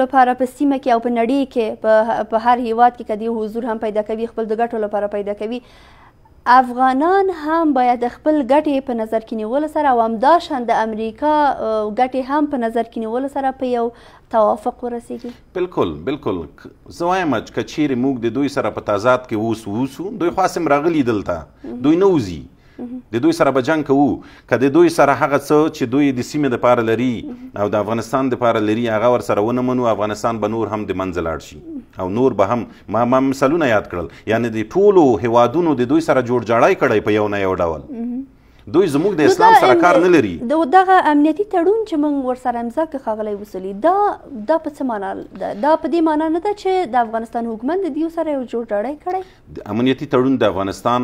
لپاره په سیمه کې او په نړۍ کې په هر هیواد کې که دی حضور هم پیدا کوي، خپل د ګټو لپاره پیدا کوي، افغانان هم باید د خپل ګټې په نظر کې نیولو سره او همداشان د امریکا ګټې هم په نظر کې نیولو سره په یو توافق ورسیږي. بالکل بالکل، زه وایم چې که چیرې موږ د دوی سره په تضاد کې اوس اوسو، دوی خو هسې هم راغلي دلته، دوی نه وځي، د دوی سره به جنګ کوو. که د دوی سره هغه څه چې دوی د سیمې دپاره لري او د افغانستان دپاره لري هغه ورسره ونه منو، افغانستان به نور هم د منځه لاړ شي او نور به هم ما مثالونه یاد کړل، یعنې د ټولو هیوادونو د دوی سره جوړجاړی کړی په یو نه یو ډول. دوی زموږ د اسلام سره کار نه لري. دغه امنیتي تړون چې موږ ورسره امضا کړ ښاغلی وصولي، دا په څه معنا ده؟ دا په دې معنا نه ده چې د افغانستان حکومت د دوی سره یو جوړجاړی کړی؟ د امنیتي تړون د افغانستان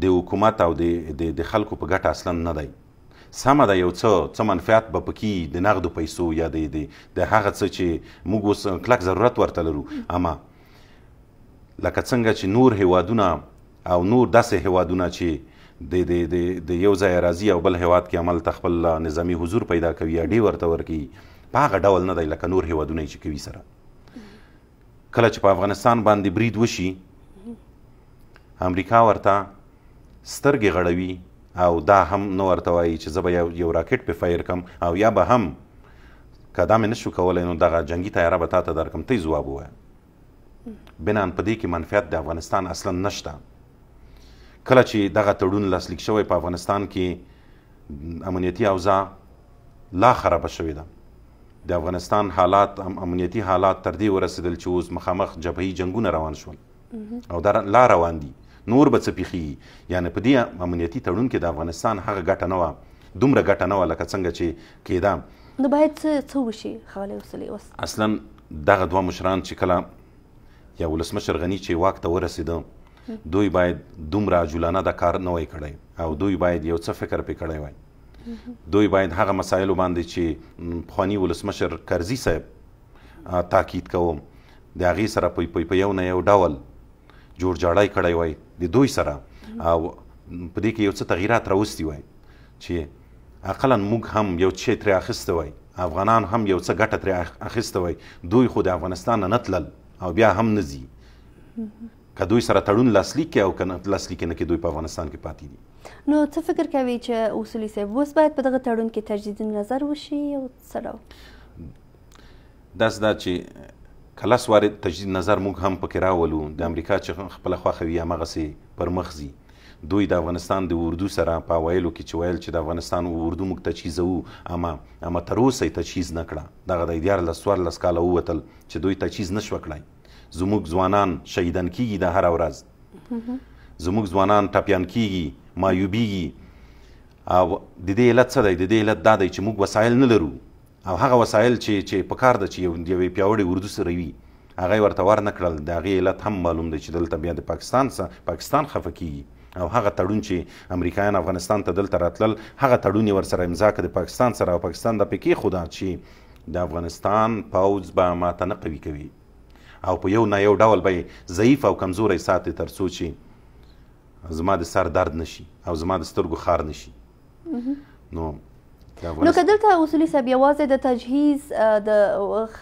د حکومت او د خلکو په ګټه اصلا نه دی. سمه ده، یو څه منفعت به پکې د نغدو پیسو یا د هغه څه چې موږ اوس کلک ضرورت ورته لرو، اما لکه څنګه چې نور هیوادونه او نور داسې هیوادونه چې د یو ځای راځي او بل هیواد کې عملته خپل نظامي حضور پیدا کوي، اډې ورته ورکوي، په هغه ډول نه دی لکه نور هیوادونه یې چې کوي سره. کله چې په افغانستان باندې برید وشي، امریکا ورته سترګې غړوي او دا هم نه ورته وایي چې زه به یو راکټ په فایر کم، او یا به هم که دا مې نشو کولی نو دغه جنګي طیاره به تا ته درکم، ته یې ځواب ووایه. بناً په دې کې منفعت د افغانستان اصلا نشته. کله چې دغه تړون لاسلیک شوی په افغانستان کې امنیتي اوضاع لا خرابه شوې ده. د افغانستان حالات، امنیتي حالات تر دې ورسېدل چې اوس مخامخ جبهي جنګونه روان شول او دا لا روان دي، نور به څه پېښېږي. یعنې په دې امنیتي تړون کې د افغانستان هغه ګټه نه وه، دومره ګټه نه وه لکه څنګه چې کېده. نو باید څه وشي ښاغلی وصولي اوس؟ اصلا دغه دوه مشران چې کله یا ولسمشر غني چې واک ته ورسېده، دوی باید دومره عجولانه دا کار نه وای کړی او دوی باید یو څه فکر پرې کړی وای. دوی باید هغه مسایلو باندې چې پخواني ولسمشر کرزي صاحب تاکید کوم، د هغې سره په یو نه یو ډول جوړجاړی کړی وای د دوی سره، او په دې کې یو څه تغییرات راوستي وای چې اقلا موږ هم یو څه ترې اخیستی وای، افغانان هم یو څه ګټه ترې اخیستی وای. دوی خو د افغانستان نه نه تلل او بیا هم نه ځي. که دوی سره تړون لاسلیک کړي او که لاسلیک نه کړي، دوی په افغانستان کې پاتې دي. نو څه فکر کوي چې اصولي صاحب اوس باید په دغه تړون کې تجدید نظر وشي او څه ډول؟ داسې ده چې که لس وارې تجدید نظر موږ هم پکې راولو، د امریکا چې خپله خوښه وي هماغسې پر مخ ځي. دوی د افغانستان د اردو سره په اوایلو کې چې ویل چې د افغانستان اردو موږ تجهیزوو، اما تر اوسه یې تجهیز نه کړه. دغه دی 13 14 کاله ووتل چې دوی تجهیز نه شوه کړی. زموږ ځوانان شهیدان کیږي د هره ورځ، زموږ ځوانان ټپیان کیږي، معیوبیږي. او د دې علت څه دی؟ د دې علت دا دی چې موږ وسایل نه لرو، او هغه وسایل چې په کار ده چې یوې پیاوړې اردو سره وي، هغه یې ورته ور نه کړل. د هغې علت هم معلوم دی چې دلته بیا د پاکستان خفه کیږي، او هغه تړون چې امریکایان افغانستان ته دلته راتلل، هغه تړون یې ورسره امضا کړ د پاکستان سره، او پاکستان دا پکې ښوده چې د افغانستان پوځ به ماته نه قوي کوي او په یو نه یو ډول به یې ضعیف او کمزوری ساتي تر څو چې زما د سر درد نشي او زما د سترګو خار نشي. نو نو که دلته اصولي صاحب یوازې د تجهیز د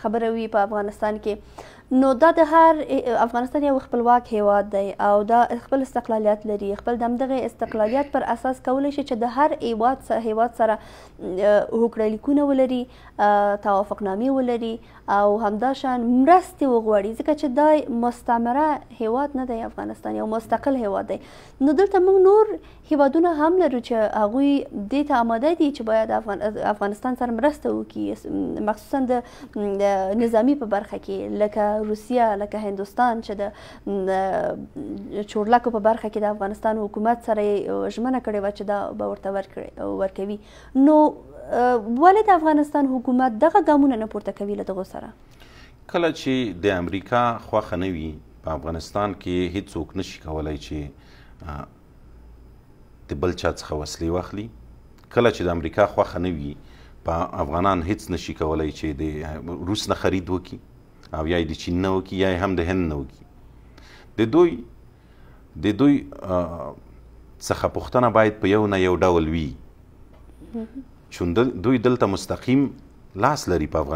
خبره وي په افغانستان کې، نو دا د هر افغانستان یو خپلواک هیواد دی او دا خپل استقلالیت لري، خپل د همدغه استقلالیت پر اساس کولی شي چې د هر هیواد سره هوکړه لیکونه ولري، توافقنامې ولري او همداشان مرستې وغواړي، ځکه چې دا مستعمره هیواد نه دی، افغانستان یو مستقل هیواد دی. نو دلته موږ نور هیوادونه هم لرو چې هغوی دې ته آماده دي چې باید افغانستان سره مرسته وکړي، مخصوصا د نظامي په برخه کې، لکه روسیه، لکه هندوستان چې د چورلکو په برخه کې د افغانستان حکومت سره ژمنه کړې وه چې دا به ورته ورکوي. نو ولې د افغانستان حکومت دغه ګامونه نه پورته کوي له دغو سره؟ کله چې د امریکا خوښه نه وي په افغانستان کې، هیڅوک نشي کولی چې د بل چا څخه وسلې واخلي. کله چې د امریکا خوښه نه وي په افغانان هیڅ نشي کولی چې د روس نه خرید وکړي او یا یې د چین نه وکړي یا یې هم د هند نه وکړي. د دوی څخه پوښتنه باید په یو نه یو ډول وي، چون دوی دلته مستقیم لاس لري په افغانستان.